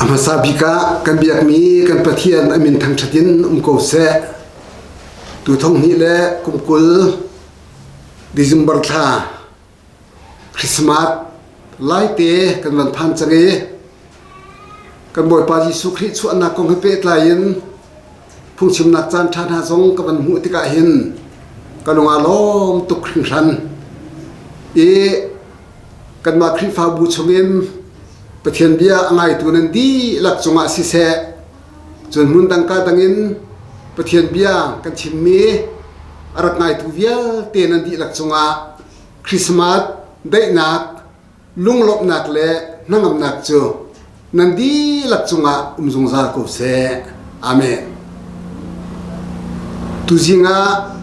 A hmasa bik ah kan biakmi kan Pathian a min thangṭhat in um ko seh. Tu thong hnih le kum 20 December thla Christmas laite kan van phan cang i kan Bawipa Jesuh Khrih chuahnak kong he pehtlai in phungchimnak caan ṭha hna zong ka van hmuh tikah hin ka lung aa lawm tuk hringhran i kanmah Khrihfabu chungin Pathian bia a ngaitu nan dihlak cungah siseh cun hmun dang ka dangin Pathian bia kan chimmi a rak ngaitu vialte nan dihlak cungah Christmas daihnak lunglawmhnak le hnangamnak cu nan dihlak cungah um zungzal ko seh. Amen. Tuzing ah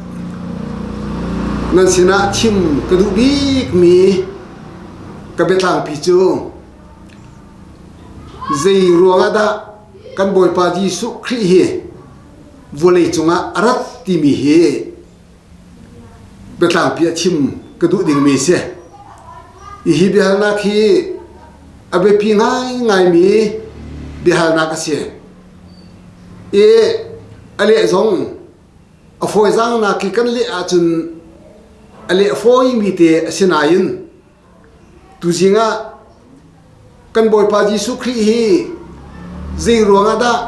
nan sinah chim ka duh bikmi ka biatlangpi cu zei ruangah dah kan Bawipa Jesuh Khrih hi vawlei cungah a rat timi hi biatlangpi a chim ka duh dingmi si. Hi biahalnak hi a biapi ngaingaimi biahalnak a si. I a leh zong a fawizaangnak i kan leh ahcun a leh fawimi te a si nain tuzing ah kan Bawipa Jesuh Khrih hi zei ruangah dah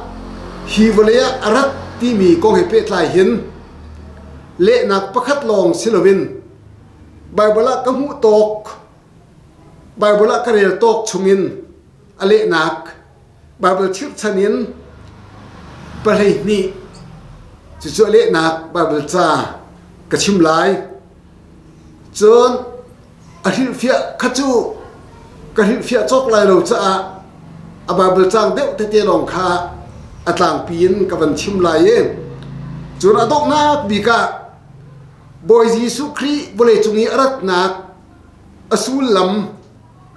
hi vawlei ah a rat timi kong he pehtlai hin lehnak pakhat lawng si loin Baibal ah ka hmuh tawk Baibal ah ka rel tawk chungin a lehnak Baibal chirhchan in pahleihnih cucu a lehnak Baibal ca ka chim lai. Cun a hrilhfiah kha cu ka hrilhfiah cawk lai lo caah a Baibal caang deuh tete lawng kha a tlangpi in ka van chim lai i cun a donghnak bik ah Bawi Jesuh Khrih vawleicung i a ratnak a sullam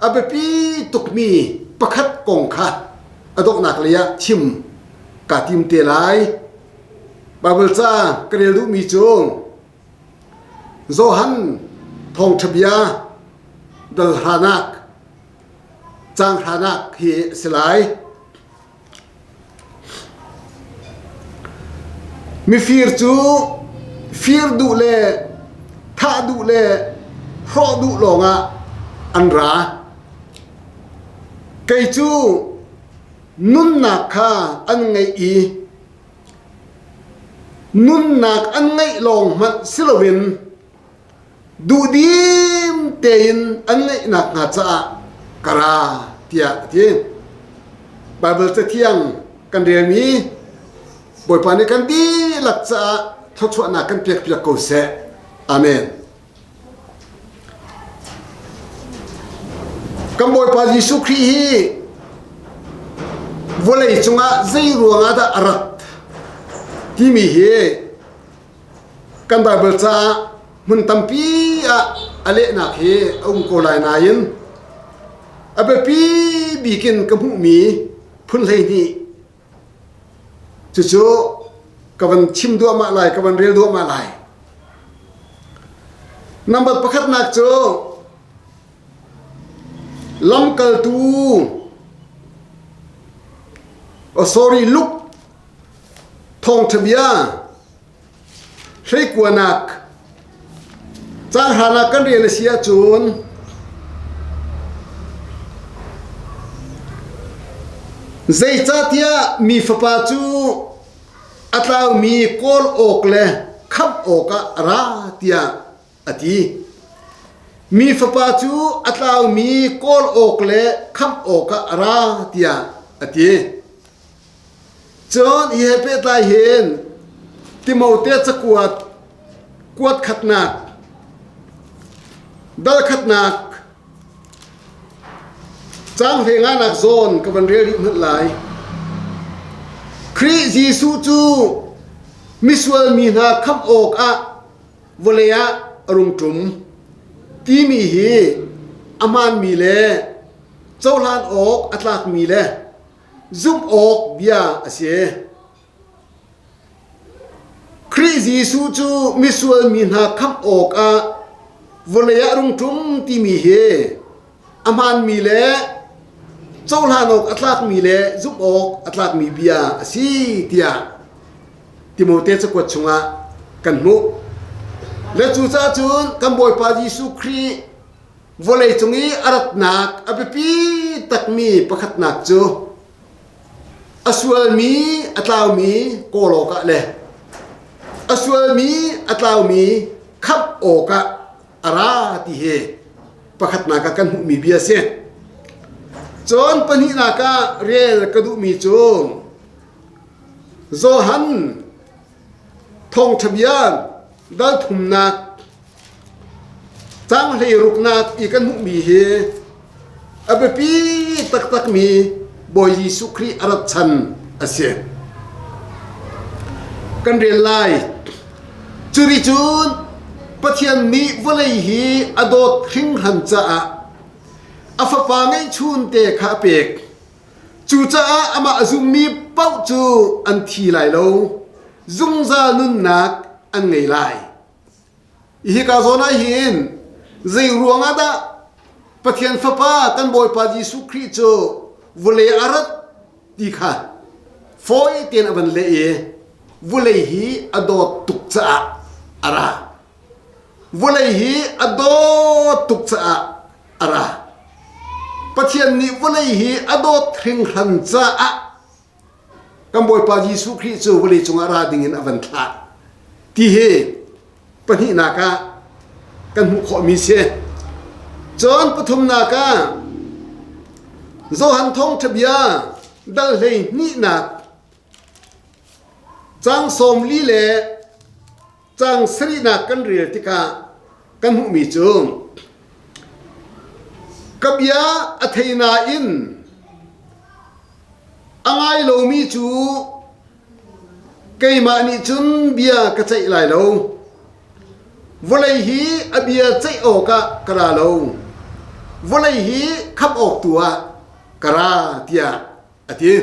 a biapi tukmi pakhat kong kha a donghnak lei ah chim kaa tim te lai. Baibal ca ka rel duhmi cu Johan thawngṭha bia dal hranak caang hranak hi a si lai. Mifir cu fir duh le thah duh le hrawh duh lawngah an ra. Kei cu nunnak kha an ngeih i nunnak an ngeih lawng hmanh si loin duhdim tein an ngeih nakhnga caah ka ra tiah a ti. Baibal Cathiang kan relmi Bawipa nih kan dihlak caah thluachuahnak kan pekpiak ko seh. Amen. Kan Bawipa Jesuh Khrih hi vawlei cungah zei ruangah dah a rat timi hi Kan Baibal caah hmun tampi ah a lehnak hi a um ko lai nain a biapi bik in ka hmuhmi phun 12 cucu ka van chim duahmah lai, ka van rel duahmah lai. Number pakhatnak cu lamkaltu oh sorry Luke Thawngṭha bia hleikuanak caan hlan ah kan rel a si ahcun zeicahtiah mi fapa cu a tlaumi kawl awk le khamh awkah a ra tiah a ti. Mi fapa cu a tlaumi kawl awk le khamh awkah a ra tiah a ti. Cun hi he pehtlai hin Timote cakuat kuat khatnak, dal khatnak, caang hleinganak zawn ka van rel rih hmanh lai. Khrih Jesuh cu misual mi hna khamh awkah vawlei ah a rung ṭum timi hi a hmaanmi le cohlan awk a tlakmi le zumh awk bia a si. Khrih Jesuh cu misual mi hna khamh awkah vawlei ah rung ṭum timi hi a hmaanmi le cohlan awk a tlakmi le zumh awk a tlakmi bia a si tiah Timote cakuat chungah kan hmuh. Le cucaah cun kan Bawipa Jesuh Khrih vawlei cung i a ratnak a biapi takmi pakhatnak cu a sualmi a tlaumi kawl awkah le a sualmi a tlaumi khamh awkah a ra ti hi pakhatnak ah kan hmuhmi bia a si. Cun pahnihnak ah rel ka duhmi cu Johan thawngṭha bia dal thumnak Caang hleiruknak i kan hmuhmi hi a biapi taktakmi Bawi Jesuh Khrih a rat chan a si. Kan rel lai. Cuticun Pathian nih vawlei hi a dawt hringhran caah a fapa ngeihchun te kha a pek. Cucaah amah a zummi paoh cu an thi lai lo, zungzal nunnak an ngei lai. Hika zawn ah hin zei ruangah dah Pathian Fapa kan Bawipa Jesuh Khrih cu vawlei a rat ti kha fawi tein a van leh i vawlei hi a dawt tuk caah a ra. Vawlei hi a dawt tuk caah a ra. Pathian nih vawlei hi a dawt hringhran caah kan Bawipa Jesuh Khrih cu vawlei cungah ra dingin a van thlah ti hi pahnihnak ah kan hmuh khawhmi si. Cun pathumnak ah Johan Thawngṭha bia dal hlei hnihnak cang 40 le cang sarihnak kan rel tikah kan hmuhmi cu ka bia a thei nain A ngai lomi cu keimah nih cun bia ka ceih lai lo. Vawlei hi a bia ceih awkah ka ra lo. Vawlei hi khamh awk tu ah ka ra tiah a ti.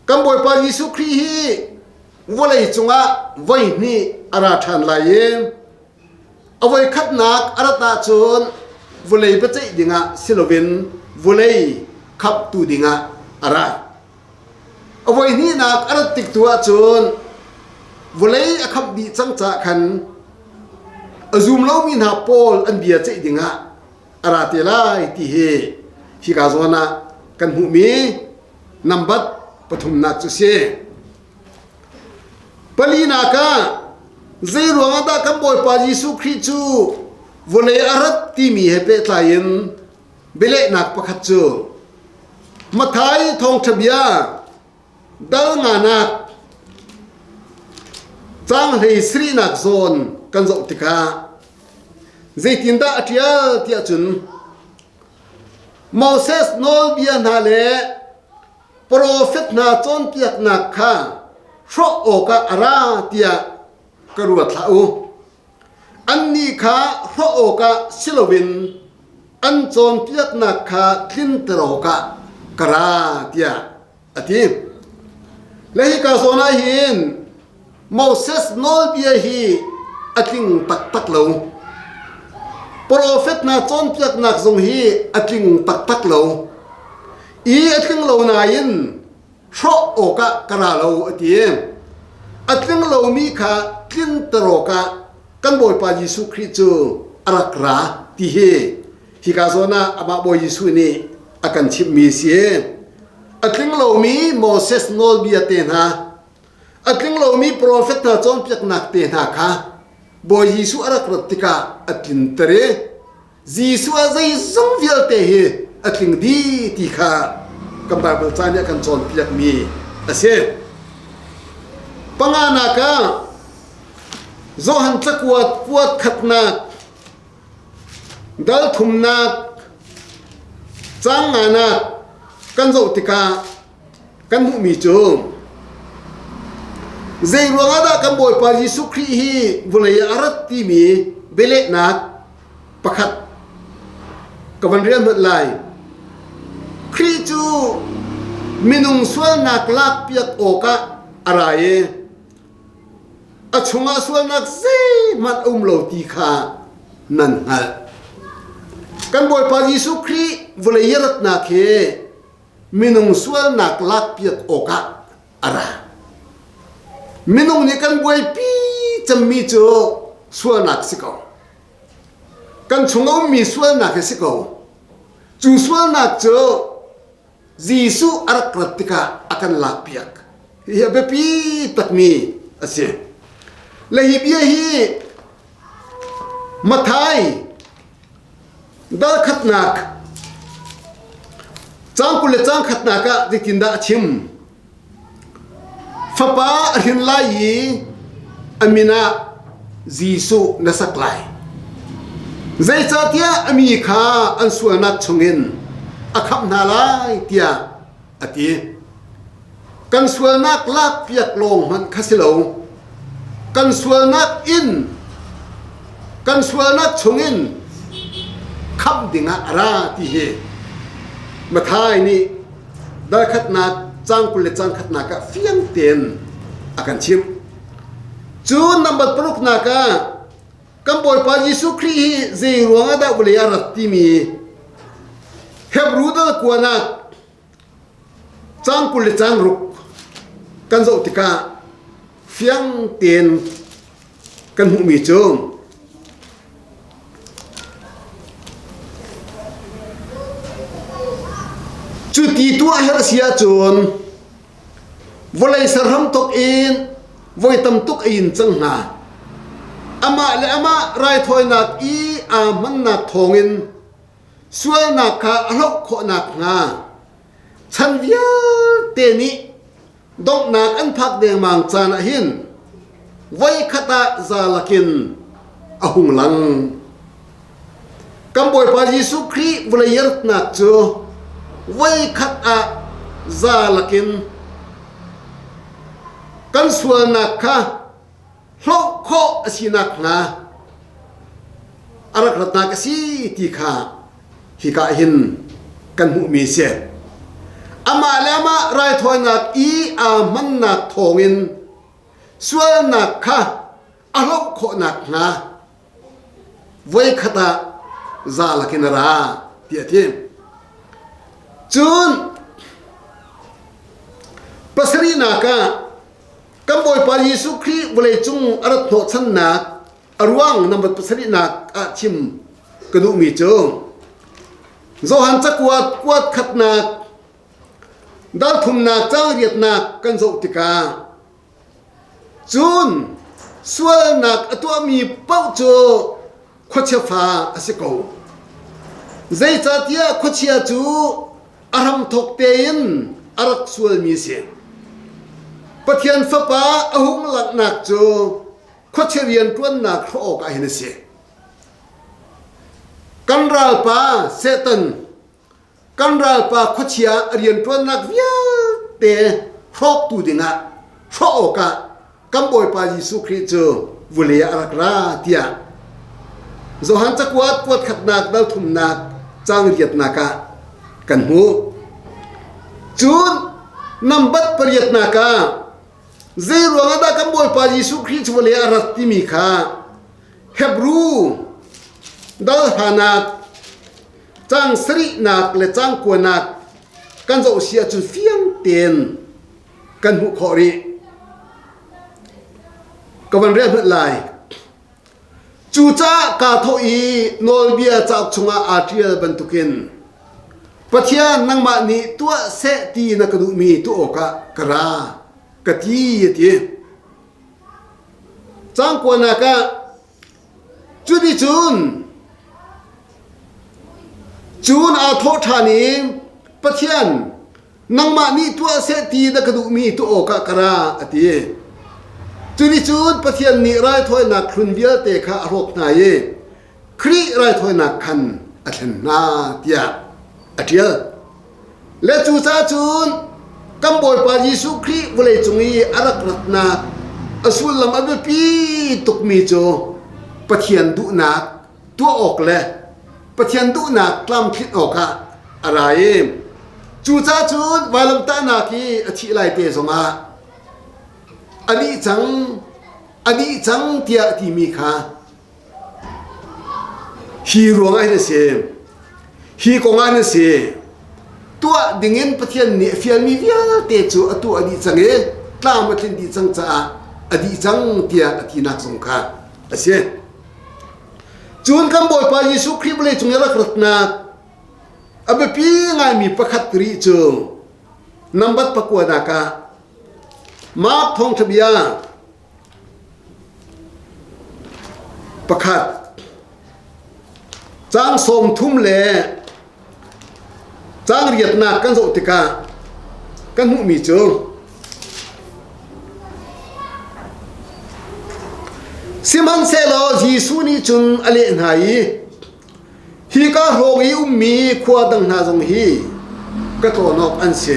Kan Bawipa Jesuh Khrih hi vawlei cungah voi hnih a ra ṭhan lai i A voikhatnak a rat ahcun vawlei biaceih dingah si loin vawlei khamhtu dingah a ra. A voihnihnak a rat tik tu ahcun vawlei a khamh dih cang caah khan a zum lomi hna pawl an bia ceih dingah a ra te lai ti hi hika zawn ah kan hmuhmi nambat pathumnak cu si. Palinak ah zeiruang ah dah kan Bawipa Jesuh Khrih cu vawlei a rat timi he pehtlai in bialehnak pakhat cu Matthai thawngṭha bia dal nganak caang hlei sarihnak zawn kan zoh tikah zeitindah a ṭial tiah cun Moses nawlbia hna le Profet hna cawnpiaknak kha hrawh awkah a ra tiah ka ruat hlah u. Annih kha hrawh awkah si loin an cawnpiaknak kha tlinter awkah ka ra tiah a ti. Le hika zawn ah hin Moses nawlbia hi a tling taktak lo. Profet hna cawnpiaknak zong hi a tling taktak lo. I a tling lo nain hrawh awkah ka ra lo a ti. A tling lomi kha tlinter awkah kan Bawipa Jesuh Khrih cu a rak ra ti hi hika zawn ah amah Bawi Jesuh nih a kan chimhmi a si. A tling lomi Moses nawlbia te hna A tling lomi profet hna cawnpiaknak te hna kha Bawi Jesuh a rak rat tikah a tlinter i Jesuh ah zeizong vialte hi a tling dih ti kha kan Baibal ca nih a kan cawnpiakmi a si. Panganak ah Johan cakuat kuat khatnak dal thumnak caang nganak kan zoh tikah kan hmuhmi cu zei ruangah dah kan Bawipa Jesuh Khrih hi vawlei ah a rat timi bialehnak pakhat ka van rial hmanh lai. Khrih cu minung sualnak lakpiak awkah a ra i a chungah sualnak zeihmanh a um lo ti kha nan hngalh. Kan Bawipa Jesuh Khrih vawlei i ratnak hi minung sualnak lakpiak awkah a ra. Minung nih kan buaipi cemmi cu sualnak si ko. Kan chung a ummi sualnak hi si ko. Cu sualnak cu Jesuh a rak rat tikah a kan lakpiak. Hihi a biapi takmi a si. Le hi bia hi Matthai dal khatnak caang 20 le caang khatnak ah zeitindah a chim? Fapa a hrin lai i a min ah Jesuh na sak lai. Zeicahtiah a mi kha an sualnak chungin a khamh hna lai tiah a ti. Kan sualnak lakpiak lawng hmanh kha si lo. Kan sualnak in kan sualnak chungin khamh dingah a ra ti hi Matthai nih dal khatnak caang 20 le caang khatnak ah fiang tein a kan chimh. Cu number paruknak ah kan Bawipa Jesuh Khrih hi zei ruang ah dah vawlei ah rat timi Hebrew dal kuanak caang 20 le caang ruk kan zoh tikah fiang tein kan hmuhmi cu Cu ti tuah herh si ahcun vawlei serhram tuk in voi tam tuk a in cang hna. Amah le amah raithawinak i aa hmannak thawngin sualnak kha a hloh khawh nakhnga chan vialte nih Donghnak an phak dengmang caan ah hin voikhat ah za lakin a hung lang. Kan Bawipa Jesuh Khrih vawlei ratnak cu voikhat ah za lakin kan sualnak kha hloh khawh a si nakhnga a rak ratnak a si ti kha hika hin kan hmuhmi a si. Amah le amah raithawinak i aa hmannak thawngin sualnak kha a hloh khawh nakhnga voikhat ah za lakin a ra ti a ti. Cun pasarihnak ah Kan Bawipa Jesuh Khrih vawleicung a rat hnawhchannak a ruang number pasarihnak ah chim ka duhmi cu Johan cakuat kuat khatnak dal thumnak caang riatnak kan zoh tikah cun sualnak a tuahmi paoh cu khuachia fa a si ko. Zeicahtiah khuachia cu a hramthawk tein a rak sualmi a si. Pathian Fapa a hung langhnak cu khuachia rianṭuannak hrawh awkah hin a si. Kan ralpa Satan, kan ralpa khuachia a rianṭuannak vialte hrawktu dingah hrawh awkah kan Bawipa Jesuh Khrih cu vulei ah a rak ra tiah Johan cakuat kuat khatnak dal thumnak caang riatnak ah kan hmuh. Cun nambat pariatnak ah zei ruang ah dah kan Bawipa Jesuh Khrih cu vawlei ah a rat timi kha Hebrew dal hanak caang sarihnak le caang kuanak kan zoh si ahcun fiang tein kan hmuh khawh rih. Ka van rel hmanh lai. Cucaah kaa thawh i nawlbia cauk chungah aa ṭial bantukin Pathian nangmah nih tuah seh ti na ka duhmi tuah awkah ka ra, ka ti a ti. Caang kuanak ah cuticun cun aa thawh ṭhan i Pathian nangmah nih tuah seh ti na ka duhmi tuah awkah ka ra a ti. Cuticun Pathian nih raithawinak hlun vialte kha a hrawk hna i Khrih raithawinak khan a thlen hna tiah a ṭial. Le cucaah cun kan Bawipa Jesuh Khrih vawleicung i a rak ratnak a sullam a biapi tukmi cu Pathian duhnak tuah awk le Pathian duhnak tlamtlinh awkah a ra i cucaah cun vailamtahnak i a thih lai te zongah a dih cang a dih cang tiah a timi kha hi ruangah hin a si. Hi kong ah na si. Tuah dingin Pathian nih a fialmi vialte cu a tuah dih cang i tlam a tlin dih cang caah a dih cang tiah a tinak zong kha a si. Cun kan Bawipa Jesuh Khrih vawlei cung i rak ratnak a biapi ngaimi pakhat rih cu nambat pakuanak ah Mark thawngṭha bia Pakhat. Caang 30 le caang riatnak kan zoh tikah kan hmuhmi cu Sihmanhsehlaw Jesuh nih cun a leh hna i Hika hrawng i ummi khua dang hna zong hi ka tlawn awk an si.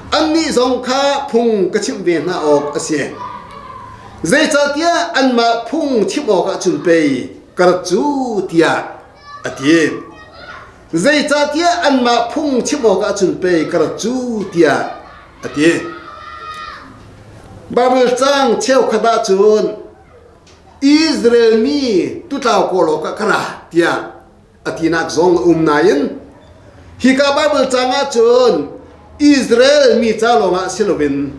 Annih zong kha phung ka chimh ve hna awk a si. Zeicahtiah anmah phung chimh awkah cun pei ka rat cu tiah a ti. Zeicahtiah anmah phung chimh awkah cun pei ka rat cu tiah a ti. Baibal caang cheukhat ah cun Israel mi tutlau kawl awkah ka ra tiah a tinak zong a um nain hika Baibal caang ahcun Israel mi ca lawngah si loin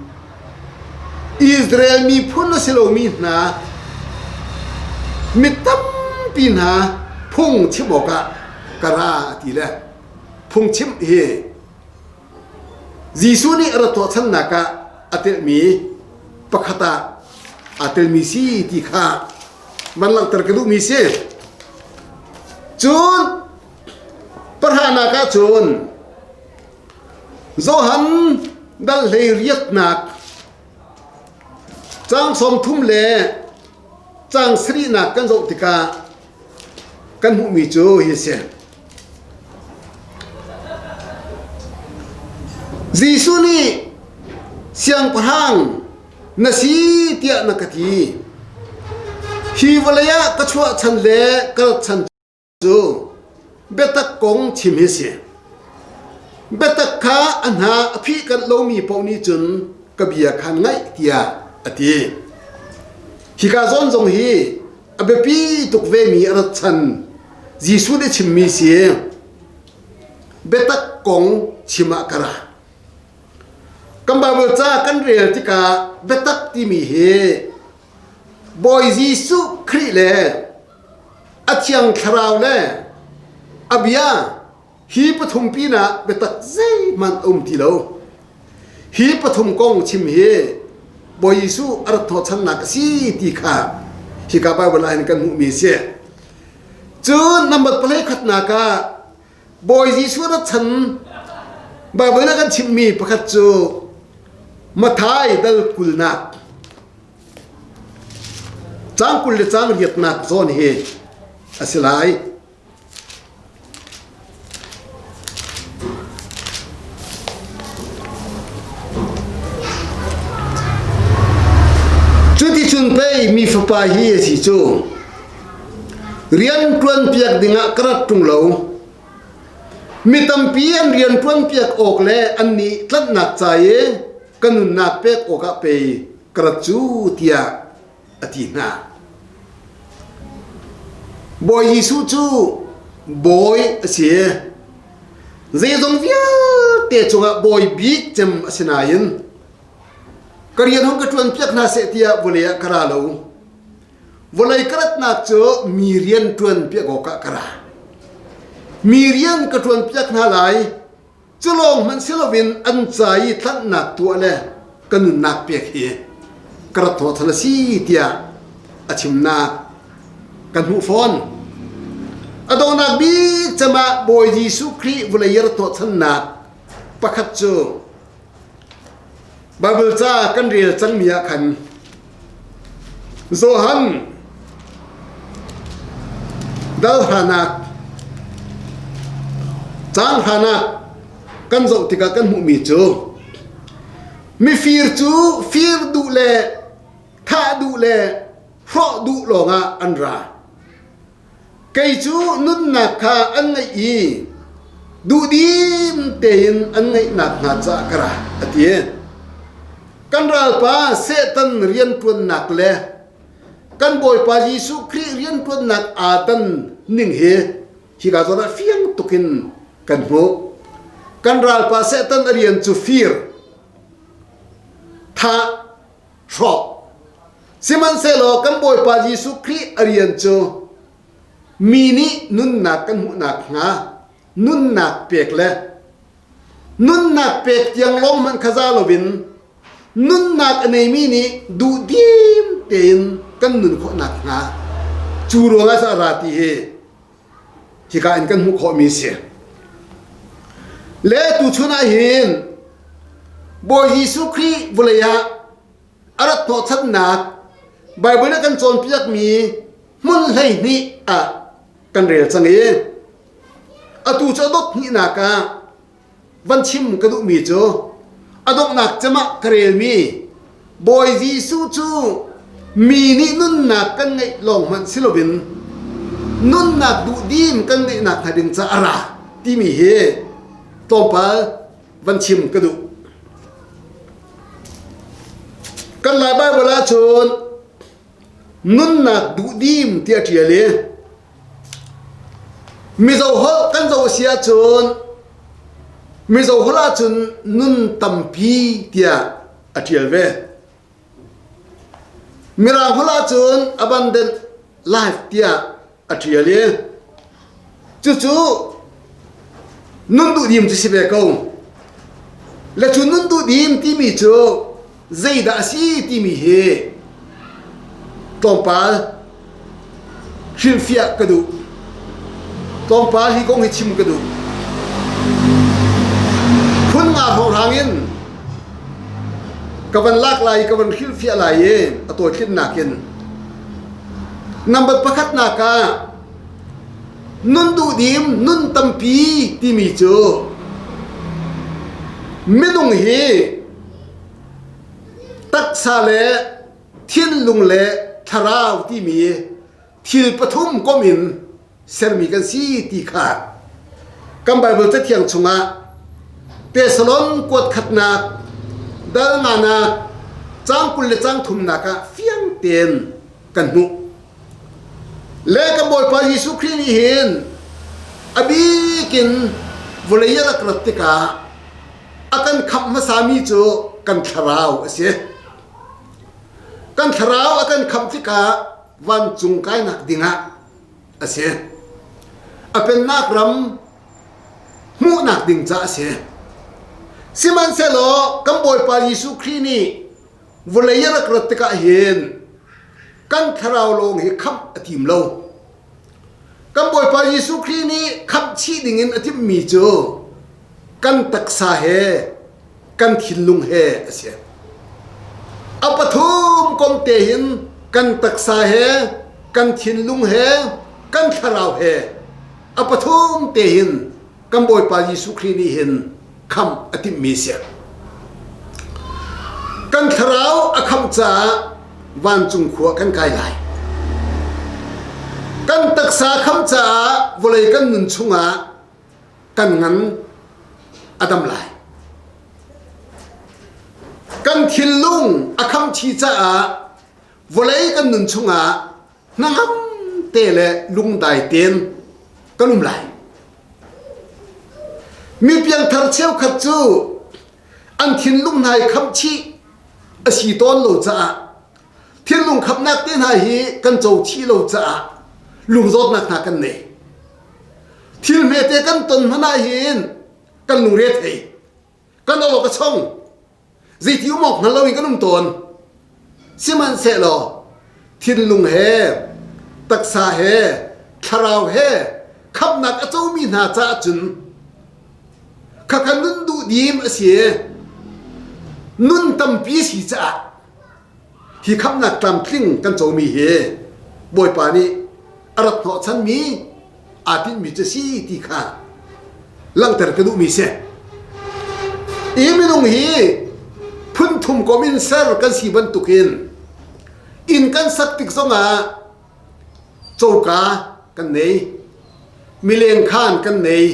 Israel miphun a si lomi hna mi tampi hna phung chim awkah ka ra a ti le phungchimh hi Jesuh nih a rat tuahchannak ah a telhmi pakhat ah aa telmi si ti kha van langhter ka duhmi si. Cun pahranak ah cun Johan dal hlei riatnak caang 30 le caang sarihnak kan zoh tikah kan hmuhmi cu hi a si. Jesuh nih siangpahrang na si tiah na ka ti. Hi vawlei ah ka chuahchan le ka ratchan cu biatak kong chim hi si. Biatak kha a hna a phih kanh lomi paoh nih cun ka bia khan ngaih tiah a ti. Hika zawn zong hi a biapi tuk vemi a rat chan Jesuh nih chimmi si. Biatak kong chim ah ka ra. Kan Baibal ca kan rel tikah biatak timi hi Bawi Jesuh Khrih le a Thiang Thlarau le a bia hi pathum pinah biatak zeihmanh a um ti lo. Hi pathum kong chim hi Bawi Jesuh a rat hnawhchannak a si ti kha hika Baibal ah hin kan hmuhmi a si. Cun nambat palei khatnak ah Bawi Jesuh rat chan Baibal ah kan chimmi pakhat cu Mathai dal kulnak cang 20 le cang riatnak zawn hi a si lai. Cuticun pei mi fapa hi a si cu rian ṭuanpiak dingah ka rat ṭung lo. Mi tampi an rian ṭuanpiak awk le annih tlanhnak ca i ka nunnak pek awkah pei ka rat cu tiah a ti hna. Bawi Jesuh cu bawi a si. Zeizong vialte cungah bawi bik cem a si nain ka rian hong ka ṭuanpiak hna seh tiah vawlei ah ka ra lo. Vawlei ka ratnak cu mi rian ṭuan piak awkah ka ra. Mi rian ka ṭuan piak hna lai. Cu lawng hmanh si loin an ca i tlanhnak tuah le ka nunnak pek hi ka rat hnawhchan a si tiah a chimnak kan hmuh fawn. A donghnak bik cem ah Bawi Jesuh Khrih vawlei i rat hnawhchannak pakhat cu Baibal ca kan rel cangmi ah khan Johan dal hranak caang hranak kan zoh tikah kan hmuhmi cu mifir cu fir duh le thah duh le hrawh duh lawngah an ra. Kei cu nunnak kha an ngeih i duhdim tein an ngeihnak hnga caah ka ra, a ti. Kan ralpa Satan rianṭuannak le kan Bawipa Jesuh Khrih rianṭuannak aa dan ning hi. Hika zawn ah fiang tukin kan hmuh. Kan ralpa Satan a rian cu fir, thah, hrawk. Sihmanhsehlaw kan Bawipa Jesuh Khrih a rian cu mi nih nunnak kan hmuhnak hnga nunnak pek le nunnak pek tiang lawng hmanh kha za loin nunnak a neimi nih duhdim tein kan nun khawh nakhnga cu ruangah a ra ti hi hika in kan hmuh khawhmi a si. Le tuchun ah hin Bawi Jesuh Khrih vawlei ah a rat hnawhchannak Baibal nih a kan cawnpiakmi hmun 12 ah kan rel cang i atu cu a dot hnihnak ah van chim ka duhmi cu a donghnak cem ah ka relmi Bawi Jesuh cu mi nih nunnak kan ngeih lawng hmanh si loin nunnak duhdim kan ngeihnak hnga ding caah a ra timi hi tlawmpal van chim ka duh. Kan Lai Baibal ahcun nunnak duhdim tiah a ṭial i Mizo holh kan zoh a si ahcun Mizo holh ahcun nun tampi tiah a ṭial ve. Mirang holh ahcun abundant life tiah a ṭial i cucu nun duhdim cu si ve ko. Le cu nun duhdim timi cu zeidah a si timi hi tlawmpal hrilhfiah ka duh. Tlawmpal hi kong hi chim ka duh. Phun nga hrawnghrang in ka van lak lai i ka van hrilhfiah lai i a tawitlinnak in. Number pakhatnak ah nun duhdim, nun tampi timi cu minung hi taksa le thinlung le thlarau timi thil pathum kom in sermi kan si ti kha kan Baibal Cathiang chungah Tesalon kuat khatnak dal nganak cang 20 le cang thumnak ah fiang tein kan hmuh. Le kan Bawipa Jesuh Khrih nih hin a bikin vawlei a rak rat tikah a kan khamh hmasami cu kan thlarau a si. Kan thlarau a kan khamh tikah vancung kainak dingah a si. A pennak ram hmuhnak ding ca a si. Sihmanhsehlaw kan Bawipa Jesuh Khrih nih vawlei a rak rat tikah hin kan thlarau lawng hi khamh a tim lo. Kan Bawipa Jesuh Khrih nih khamh chih dingin a timhmi cu kan taksa he kan thinlung he a si. A pathum kom te hin kan taksa he kan thinlung he kan thlarau he a pathum te hin kan Bawipa Jesuh Khrih nih hin khamh a timhmi si. Kan thlarau a khamh caah vancung khua kan kai lai. Kan taksa khamh caah vawlei kan nun chungah kan ngan a dam lai. Kan thinlung a khamh chih caah vawlei kan nun chungah hnangam te le lungdai tein kan um lai. Mi piangthar cheukhat cu an thinlung hna i khamh chih a si tawn lo caah thinlung khamhnak te hna hi kan co chih lo caah lungzawtnak hna kan nei. Thil hmete kan ton hmanh ah hin kan lungre thei, kan awk a chong, zeiti um awk hngal loin kan um tawn. Sihmanhsehlaw thinlung he, taksa he, thlarau he khamhnak a comi hna caah cun khakha nun duhdim a si i nun tampi a si caah hi khamhnak tlamtling kan comi hi Bawipa nih a rat hnawhchanmi aa tinhmi cu si ti kha langhter ka duhmi si. Hi minung hi phun thum kom in ser kan si bantukin inn kan sak tik zongah coka kan nei, mileng khaan kan nei,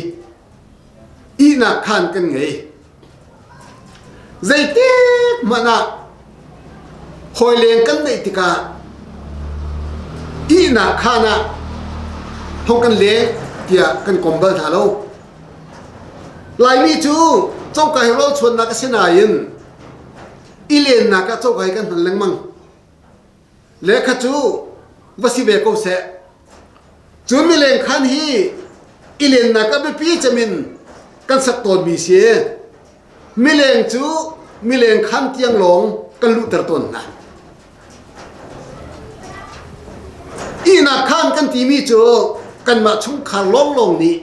ihnak khaan kan ngei. Zeitik hmanh ah hawileng kan neih tikah ihnak khaan ah hong kan leng. tiah kan kom bal hna lo. Laimi cu coka hi rawl chuannak a si nain i lennak ah coka hi kan hman lengmang. Le kha cu va si ve ko seh. Cun mileng khan hi i lennak ah biapi cem in kan sak tawnmi si. Mileng cu mileng khan tiang lawng kan luhter tawn hna. Ihnak khan kan timi cu kanmah chungkhar lawnglawng nih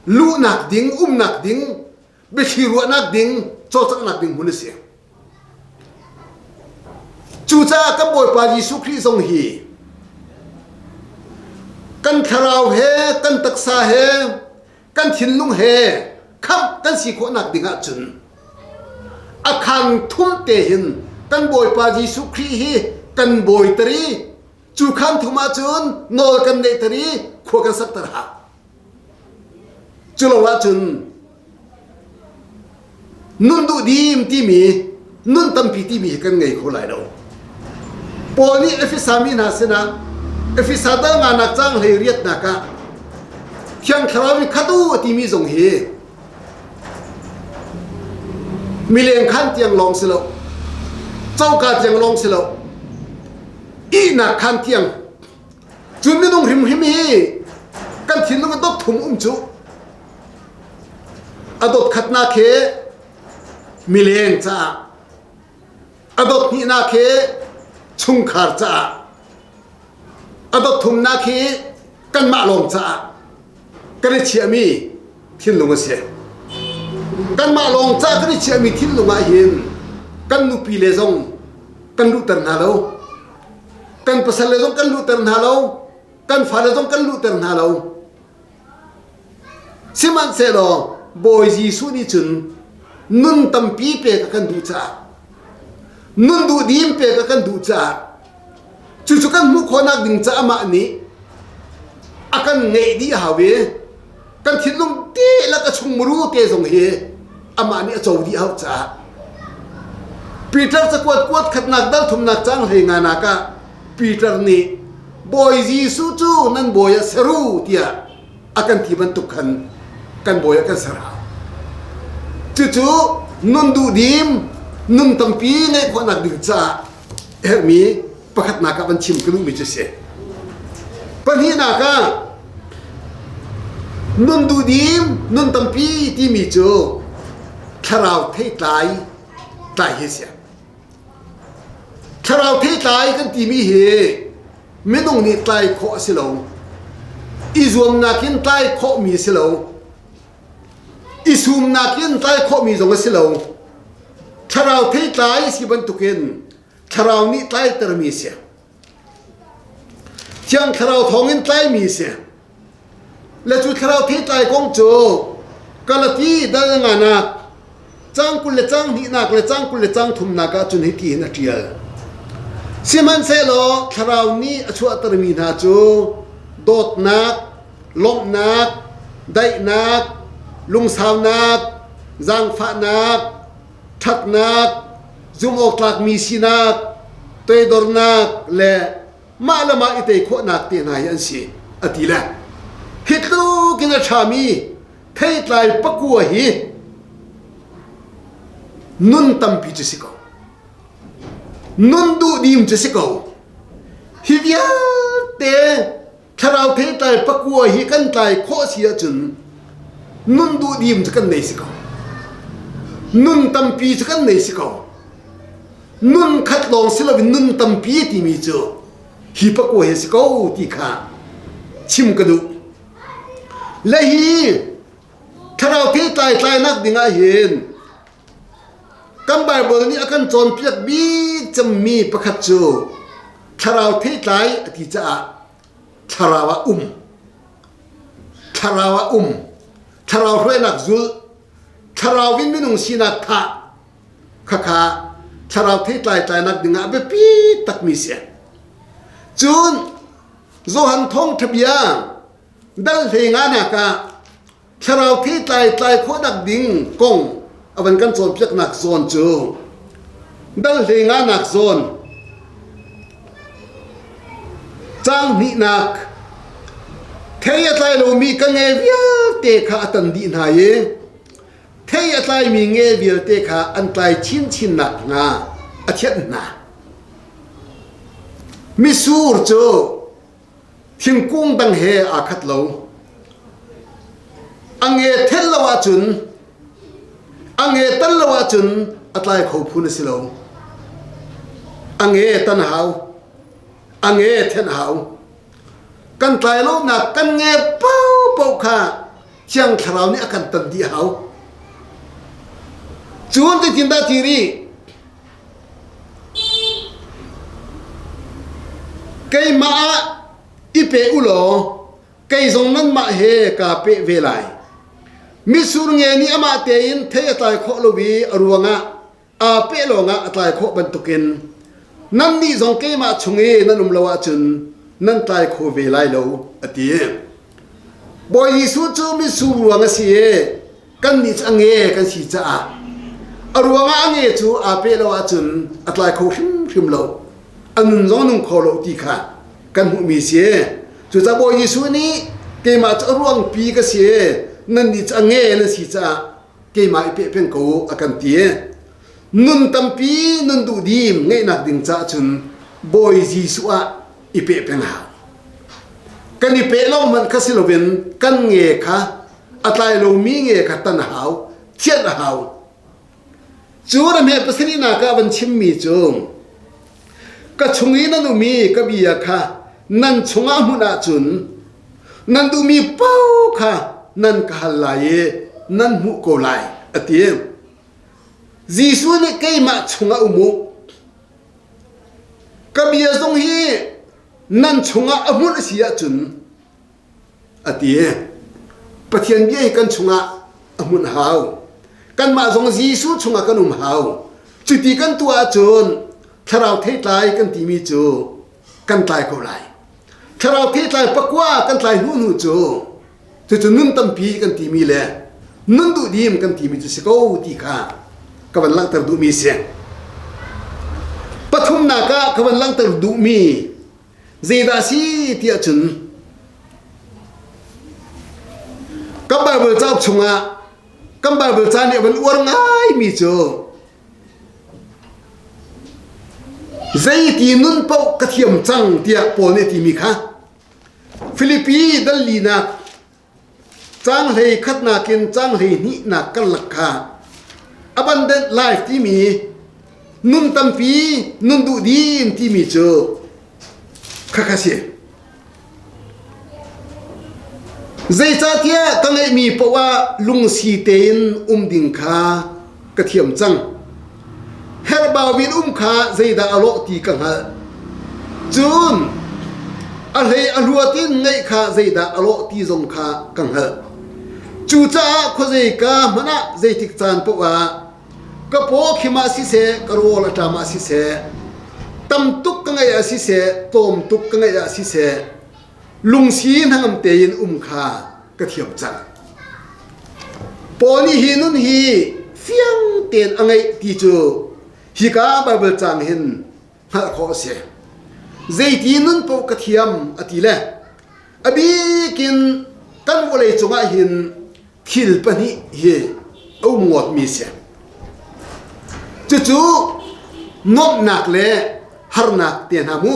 luhnak ding, umnak ding, biathli ruahnak ding, cawlcanghnak ding hmun a si. Cucaah kan Bawipa Jesuh Khrih zong hi kan thlarau he, kan taksa he, kan thinlung he khamh kan si khawhnak ding ahcun a khan thum te hin kan Bawipa Jesuh Khrih hi kan bawi tari cu khan thum ahcun nawl kan neih tari khua kan sak ter hau. Cu lo ahcun nun duh dim timi nun tampi timi hi kan ngei kho lai lo. Paul nih Efesa mi hna sinah Efesa dal nganak cang hlei riatnak ah Thiang Thlarau in khat u timi zong hi mileng khan tiang lawng si lo coka tiang lawng si lo ihnak khan tiang Cun minung hrimhrim hi kan thinlung a dot thum um cu a dot khatnak he mileng caah a dot hnihnak he chungkhar caah a dot thumnak hi kanmah lawng caah kan i chiahmi thinlung a si. Kanmah lawng caah kan i chiahmi thinlung ah hin kan nupi le zong kan luhter hna lo. Kan pasal le zong kan luhter hna lo. Kan fale zong kan luhter hna lo. Sihmanhsehlaw Bawi Jesuh nih cun nun tampi pek a kan duh caah nun duhdim pek a kan duh caah cucu kan hmuh khawhnak ding caah amah nih a kan ngeih dih a hau i kan thinlung dihlak a chung muru te zong hi amah nih a co dih hau caah Peter cakuat kuat khatnak dal thumnak cang hlei nga nak ah Peter nih Bawi Jesuh cu nan bawi ah ser u tiah a kan ti bantuk khan kan bawi ah kan ser hau. Cucu nun duhdim nun tampi ngeih khawhnak ding caah herhmi pakhatnak ah van chim ka duhmi cu si. Pahnihnak ah nun duhdim, nun tampi timi cu thlarau theitlai tlai hi si. Thlarau theitlai kan timi hi minung nih tlai khawh a si lo. I zuamnak in tlai khawhmi a si lo. I sumnak in tlai khawhmi zong a si lo. Thlarau theitlai si bantukin Thlarau nih tlaitermi si. Thiang Thlarau thawngin tlaimi si. Le cu Thlarau theitlai kong cu Galati dal nganak cang 20 le cang hnihnak le cang 20 le cang thumnak ah cun hiti hin a ṭial. Sihmanhsehlaw Thlarau nih a chuahtermi hna cu dawtnak, lawmhnak, daihnak, lungsaunak, zaangfahnak, ṭhatnak, zumhawktlakmi sinak, toidornak le mah le mah i tei khawhnak te hna hi an si a ti le hi tluk in a ṭhami theitlai pakua hi nun tampi cu si ko nun duhdim cu si ko hi vialte Thlarau theitlai pakua hi kan tlai khawh si ahcun nun duhdim cu kan nei si ko. Nun tampi cu kan nei si ko. Nun khat lawng si loin nun tampi timi cu hi pakua hi si ko ti kha chim ka duh. Le hi thlarau theitlai tlainak ding ah hin kan Bible nih a kan cawnpiak bik cemmi pakhat cu thlarau theitlai a ti caah thlarau ah um thlarau ah um thlarau hruainak zulh thlarau in minung sinak thah khakha thlarau theitlai tlainak dingah biapi takmi si cun Johan thawngṭha bia dal hlei nga nak ah Thlarau theitlai tlai khawhnak ding kong a van kan cawnpiaknak zawn cu dal hlei nganak zawn caang hnihnak. Thei a tlai lomi ka nge vialte kha a tan dih hna i thei a tlaimi nge vialte kha an tlai chinchin nakhnga a thianh hna. Mitsur cu thingkung dang he aa khat lo. A nge thelh lo ahcun a nge tan lo ahcun a tlai kho phun a si lo. A nge tan hau. A nge thenh hau. Kan tlai lonak kan nge paohpaoh kha Thiang Thlarau nih a kan tan dih hau. Cun zeitindah ti rih? Keimah ah i pe u law kei zong nanmah he kaa peh ve lai. Mitsur nge nih amah tein thei a tlai khawh lo i a ruangah aa peh lawngah a tlai khawh bantukin nannih zong keimah chung i nan um lo ahcun nan tlai kho ve lai lo a ti. Bawi Jesuh cu mitsur ruang a si i kannih cu a nge kan si caah a ruangah a nge cu aa peh lo ahcun a tlai kho hrimhrim lo a nun zong nung kho lo ti kha kan hmuhmi si cucaah Bawi Jesuh nih keimah cu a ruangpi ka si nannih cu a nge nan si caah keimah i peh peng ko u a kan ti nun tampi nun duhdim ngeihnak ding caah cun Bawi Jesuh ah i peh peng hau kan i peh lo hmanh kha si loin kan nge kha a tlai lomi nge kha tan a hau thianh a hau cu ramhe pasarihnak ah van chimmi cu ka chung i nan um i ka bia kha nan chungah hmun ahcun nan duhmi paoh kha nan ka hal lai i nan hmuh ko lai a ti Jesuh nih keimah chungah um u ka bia zong hi nan chungah a hmunh a si ahcun a ti. Pathian bia hi kan chungah a hmun hau. Kanmah zong Jesuh chungah kan um hau. Cuti kan tuah ahcun thlarau theitlai kan timi cu kan tlai ko lai. Thlarau theitlai pakua kan tlai hnu hnu cu cucu nun tampi kan timi le nun duhdim kan timi cu si ko ti kha ka van langhter duhmi si. Pathumnak ah ka van langhter duhmi Zeidah a si tiah cun kan Baibal cauk chungah kan Baibal ca nih a van uar ngaimi cu zeiti nun paoh ka thiam cang tiah Paul nih a timi kha Filipi dal linak Caang hlei khatnak in caang hlei hnihnak karlak kha abundant life timi nun tampi nun duhdim timi cu khakha si. Zeicahtiah ka ngeihmi paoh ah lungsi tein um ding kha ka thiam cang. Herhbau in um kha zeidah a lawh ti ka hngalh. Cun a hlei a hluat in ngeih kha zeidah a lawh ti zong kha ka hngalh. Cucaah khuazeika hmanh ah zeitik caan paoh ah ka paw khim ah siseh, ka rawl a ṭam ah siseh, tam tuk ka ngeih ah siseh, tlawm tuk ka ngeih ah siseh, lungsi hnangam tein um kha ka thiam cang. Paul nih hi nun hi fiang tein a ngeih ti cu hika Baibal caang hin hngalh khawh a si. Zeiti nun paoh ka thiam a ti le a bikin kan vawlei cungah hin thil pahnih hi a um ngawtmi a si. Cucu nuamhnak le harnak te hna mu.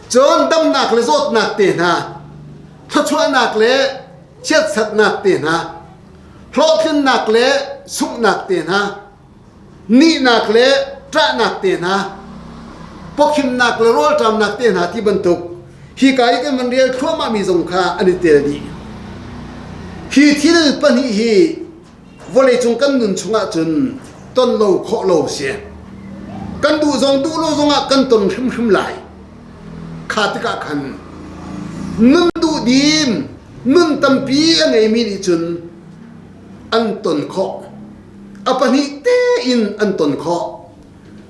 Cun damnak le zawtnak te hna, thluachuahnak le chiatsatnak te hna, hlawhtlinnak le sunghnak te hna, nihnak le ṭahnak te hna, pawkhimnak le rawlṭamnak te hna ti bantuk hika i kan van rel thluahmahmi zong kha an i tel dih. Hi thil pahnih hi vawleicung kan nun chungah cun ton lo khawh lo si. Kan duh zong duh lo zongah kan ton hrimhrim lai. Kha tikah khan nun duh dim, nun tampi a ngeimi nih cun an ton khawh. A pahnih tein an ton khawh.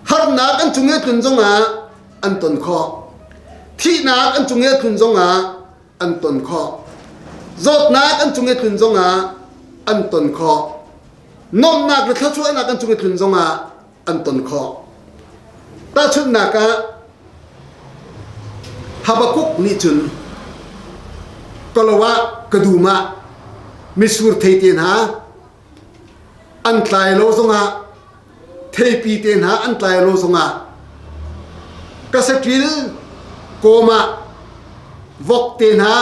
Harnak an cung i a tlun zongah an ton khawh. Thihnak an cung i a tlun zongah an ton khawh. Zawtnak an cung i tlun zongah an ton khawh. Nuamhnak le thluachuahnak an cung i tlun zongah an ton khawh. Tahchunhnak ah Habakkuk nih cun. Ka lo ah ka dum ah mitsur thei te hna an tlai lo zongah theipi te hna an tlai lo zongah ka saṭil kawm ah vok te hna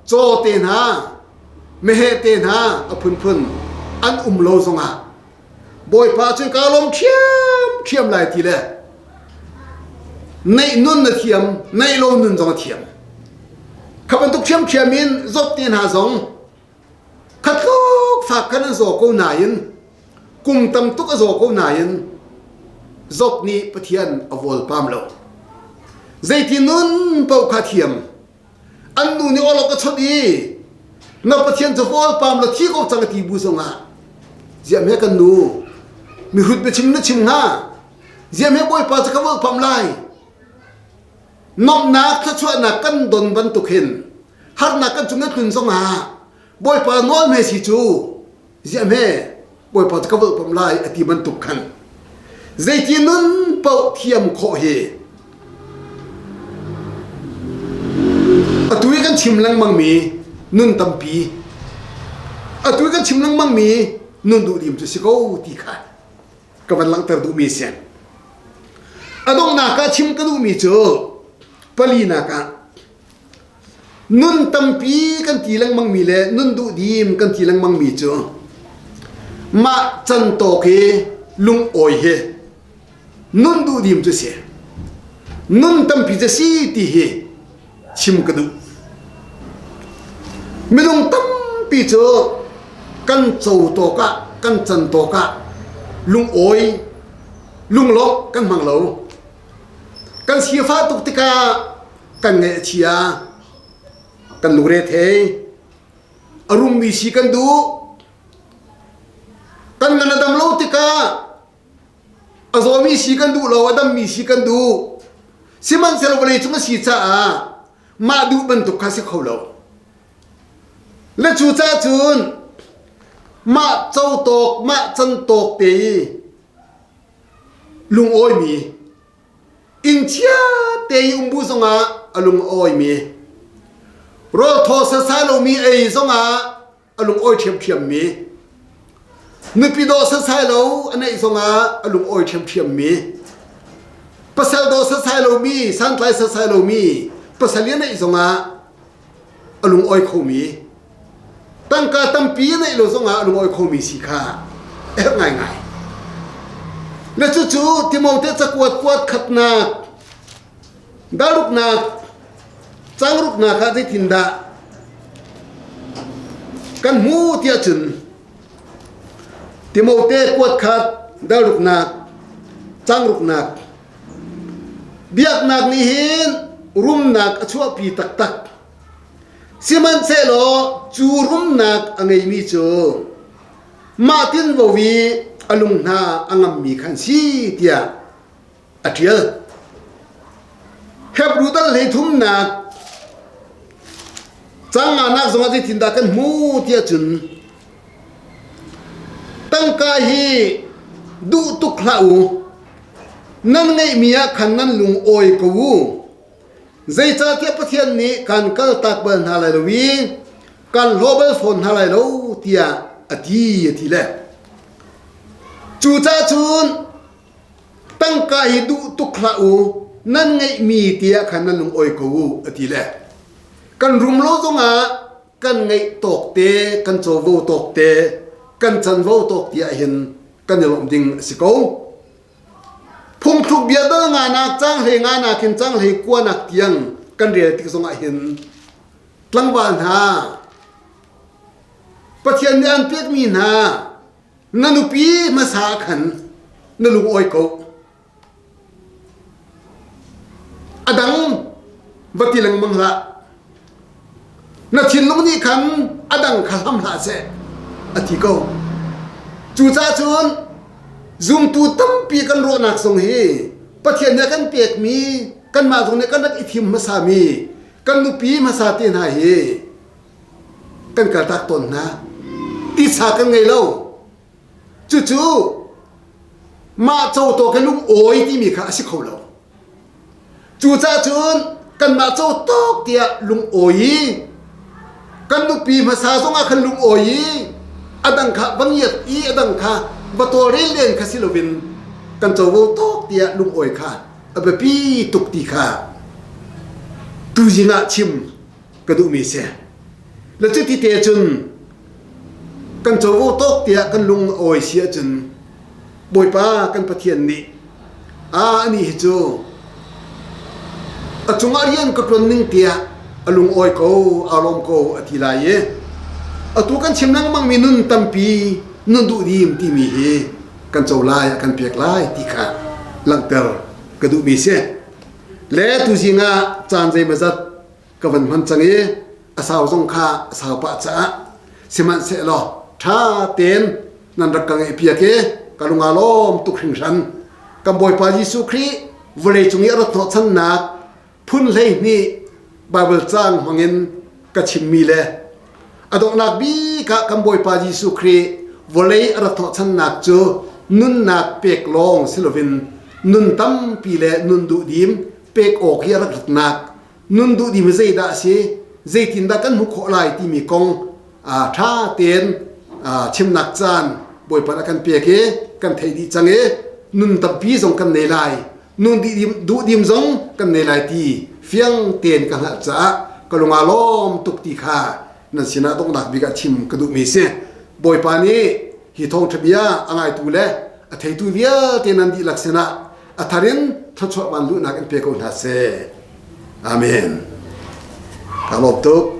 caw te hna meheh te hna a phunphun an um lo zongah Bawipa cu kaa lawm ṭhiamṭhiam lai ti le neih nun na thiam, neih lo nun zong a thiam. Kha bantuk ṭhiamṭhiam in zawt te hna zong khatluk fak khan an zaw ko nain kum tam tuk a zaw ko nain zawt nih Pathian a vawlpam lo. Zeiti nun paoh kha thiam. An nu nih awlok a chawnh i na Pathian cu vawlpam la thi ko cang a ti bu zongah ziah hme kan nu mihrut biachim na chim hnga ziah hme Bawipa cu ka vawlpam lai nomhnak thluachuahnak kan don bantuk hin harnak kan cung na tlun zongah Bawipa nawl hme si cu ziah hme Bawipa cu ka volhpamh lai a ti bantuk khan zeiti nun paoh thiam khawh hi atu i kan chim lengmangmi nun tampi atu i kan chim lengmangmi nun duhdim cu si ko ti kha ka van langhter duhmi si. A donghnak ah chim ka duhmi cu palinak ah Nun tampi kan ti lengmangmi le nun duhdim kan ti lengmangmi cu mah can tawk hi lungawi hi nun duhdim cu si. Nun tampi cu si ti hi chim ka duh. Minung tampi cu kan co tawk ah kan can tawk ah lungawi lunglawmh kan hmang lo. Kan sifah tuk tikah kan ngaih a chia, kan lungre thei, a rummi si kan duh. Kan ngan a dam lo tikah a zawmi si kan duh lo, a dammi si kan duh. Sihmanhsehlaw vawlei cung a si caah mah duh bantuk kha si kho lo. Le cucaah cun mah co tawk, mah can tawk te i lungawimi inn chia te i um bu zongah a lung a awimi rawl thaw sasai lomi ei zongah a lung awi ṭhiamṭhiammi nupi dawh sasai lo a neih zongah a lung awi ṭhiamṭhiammi pasal dawh sasai lomi santlai sasai lomi pasal i a neih zongah a lung awi khomi Tangka tampi a neih lo zongah a lungawi khomi si kha a herh ngaingai. Na cucu Timote cakuat kuat khatnak daruknak cangruknak ah zeitindah kan hmu tiah cun Timote kuat khat daruknak cangruknak biaknak nih hin rumnak a chuahpi taktak Sihmanhsehlaw cu rumnak a ngeimi cu mah tinvo i a lung hna a ngammi khan si tiah a ṭial. Hebru dal hlei thumnak cang nganak zongah zeitindah kan hmu tiah cun tangka hi duh tuk hlah u nan ngeihmi ah khan nan lung awi ko u Zeicahtiah Pathian nih kan kaltak bal hna lai lo i kan hlaw bal fawn hna lai lo tiah a ti a ti le. Cucaah cun tangka hi duh tuk hlah u nan ngeihmi tiah khan nan lung awi ko u a ti le. Kan rum lo zongah kan ngeih tawk te, kan covo tawk te, kan canvo tawk tiah hin kan i lawmh ding a si ko. Phungthluk bia dal nganak cang hlei nganak in cang hlei kuanak tiang kan rel tik zongah hin tlangval hna Pathian nih an pekmi hna na nupi hmasa khan na lung awi ko. A dang va ti lengmang hlah. Na thinlung nih khan a dang kha hlam hlah seh a ti ko. Cucaah cun zumtu tampi kan ruahnak zong hi Pathian nih a kan pekmi kanmah zong nih kan rak i thim hmasami kan nupi hmasa te hna hi kan kaltak tawn hna. Titsa kan ngei lo. Cucu mah cotaw ka lung awi timi kha a si kho lo. Cucaah cun Kanmah co tuk tiah lungawi i kan nupi hmasa zongah khan lungawi i a dang kha va ngiat i a dang kha va tawlrel len kha si loin kan covo tuk tiah lungawi kha a biapi tuk ti kha tuzing ah chim ka duhmi si. Le cuti te cun kan covo tawk tiah kan lung a awi si ahcun Bawipa kan Pathian nih a anih hi cu a cungah rian ka ṭuan ning tiah a lung awi ko aa lawm ko a ti lai i atu kan chim lengmang mi nun tampi nun duhdim timi hi kan co lai a kan pek lai ti kha langhter ka duhmi si. Le tuzing ah caan zeimawzat ka van hman cang i a sau zong kha a sau pah caah sihmanhsehlaw ṭha tein nan rak ka ngaihpiak i ka lung aa lawm tuk hringhran. Kan Bawipa Jesuh Khrih vawlei cung i a rat hnawhchannak phun 12 Baibal caang hmangin ka chimmi le a donghnak bik ah kan Bawipa Jesuh Khrih vawlei a rat hnawhchannak cu nunnak pek lawng si loin nun tampi le nun duhdim pek awk hi a rak ratnak nun duh ding zeidah a si zeitindah kan hmuh khawh lai timi kong ṭha tein chimnak caan Bawipa a kan pek i kan theih dih cang i nun tampi zong kan nei lai nun duhdim zong kan nei lai ti fiang tein ka hngalh caah ka lung aa lawm tuk ti kha nan sinah donghnak bik ah chim ka duhmi si. Bawipa nih hi thawngṭha bia a ngaitu le a theitu vialte nan dihlak sinah a thar in thluachuah van luhnak in pe ko hna seh. Amen. Ka lawm tuk.